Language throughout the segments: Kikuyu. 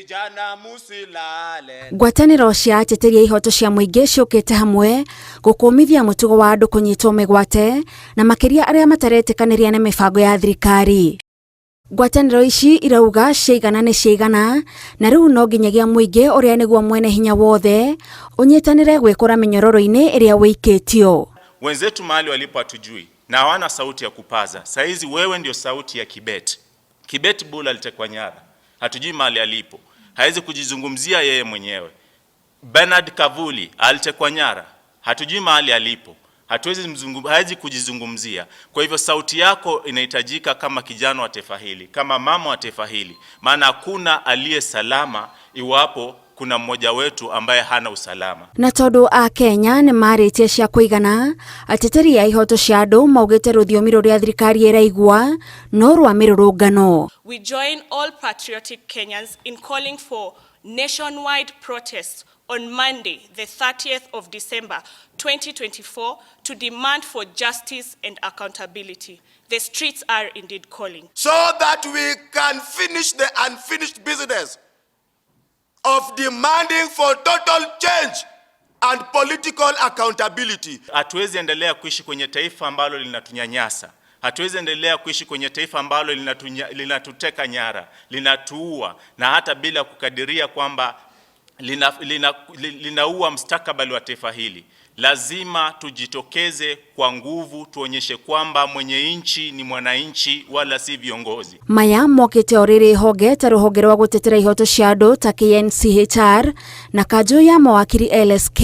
Vijana musilale. Ngwatanĩro cia ateteri a ihoto cia mũingĩ ciũkĩte hamwe gũkũmithia mũtugo wa andũ kũnyitwo mĩgwate na makĩria arĩa mataretĩkanĩria na mĩbango ya thirikari. Ngwatanĩro ici irauga ciaigana nĩ ciaigana na rĩu no nginyagia mũingĩ ũrĩa nĩguo mwene hinya wothe ũnyitanĩre gwĩkũra mĩnyororo-inĩ ĩrĩa wĩikĩtio. Wenzetu mahali walipo hatujui na hawana sauti ya kupaza. Saizi wewe ndio sauti ya Kibet. Kibet Bull alitekwa nyara, hatujui mahali alipo, hawezi kujizungumzia yeye mwenyewe. Bernard Kavuli alitekwa nyara, hatujui mahali alipo, hatuwezi hawezi kujizungumzia. Kwa hivyo sauti yako inahitajika kama kijana wa taifa hili, kama mama wa taifa hili, maana hakuna aliye salama iwapo kuna mmoja wetu ambaye hana usalama. Na tondu a Kenya nĩ marĩtie cia kũigana, ateteri a ihoto cia andũ maugĩte rũthiomi rũrĩa thirikari ĩraigua no rwa mĩrũrũngano. We join all patriotic Kenyans in calling for nationwide protests on Monday, the 30th of December 2024, to demand for justice and accountability. The streets are indeed calling. So that we can finish the unfinished business of demanding for total change and political accountability. Hatuwezi endelea kuishi kwenye taifa ambalo linatunyanyasa. Hatuwezi endelea kuishi kwenye taifa ambalo linatuteka nyara, linatuua na hata bila kukadiria kwamba linaua mustakabali wa taifa hili. Lazima tujitokeze kwa nguvu, tuonyeshe kwamba mwenye nchi ni mwananchi wala si viongozi. Maya mokĩte o rĩrĩ honge ta rũhonge rwa gũtetera ihoto cia andũ ta KNCHR na kanjũ ya mawakiri LSK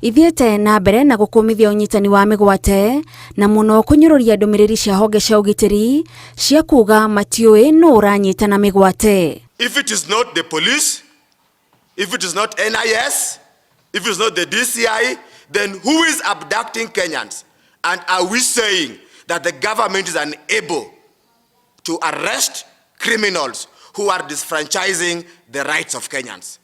ithiĩte na mbere na gũkũmithia ũnyitani wa mĩgwate na mũno kũnyũrũria ndũmĩrĩri cia honge cia ũgitĩri cia kuga matiũĩ nũ ũranyitana mĩgwate. If it is not the police, if it is not NIS, if it is not the DCI, then who is abducting Kenyans? And are we saying that the government is unable to arrest criminals who are disfranchising the rights of Kenyans?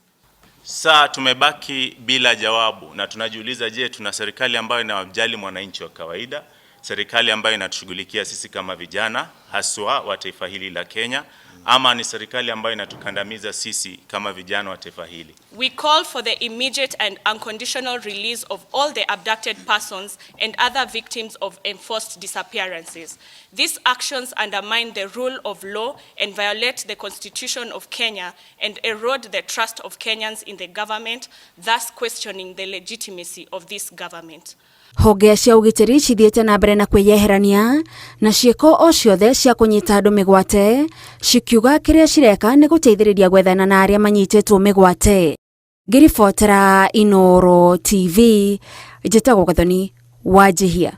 Saa tumebaki bila jawabu na tunajiuliza, je, tuna serikali ambayo inawajali mwananchi wa kawaida, serikali ambayo inatushughulikia sisi kama vijana haswa wa taifa hili la Kenya, ama ni serikali ambayo inatukandamiza sisi kama vijana wa taifa hili? We call for the immediate and unconditional release of all the abducted persons and other victims of enforced disappearances. These actions undermine the rule of law and violate the Constitution of Kenya and erode the trust of Kenyans in the government, thus questioning the legitimacy of this government. Honge cia ũgitĩri cithiĩte na mbere na kwĩyeherania na ciĩko o ciothe cia kũnyita andũ mĩgwate, cikiuga kĩrĩa cireka nĩ gũteithĩrĩria gwethana na arĩa manyitĩtwo mĩgwate. Ngĩribotera Inooro TV, njĩtagwo Gathoni Wanjihia.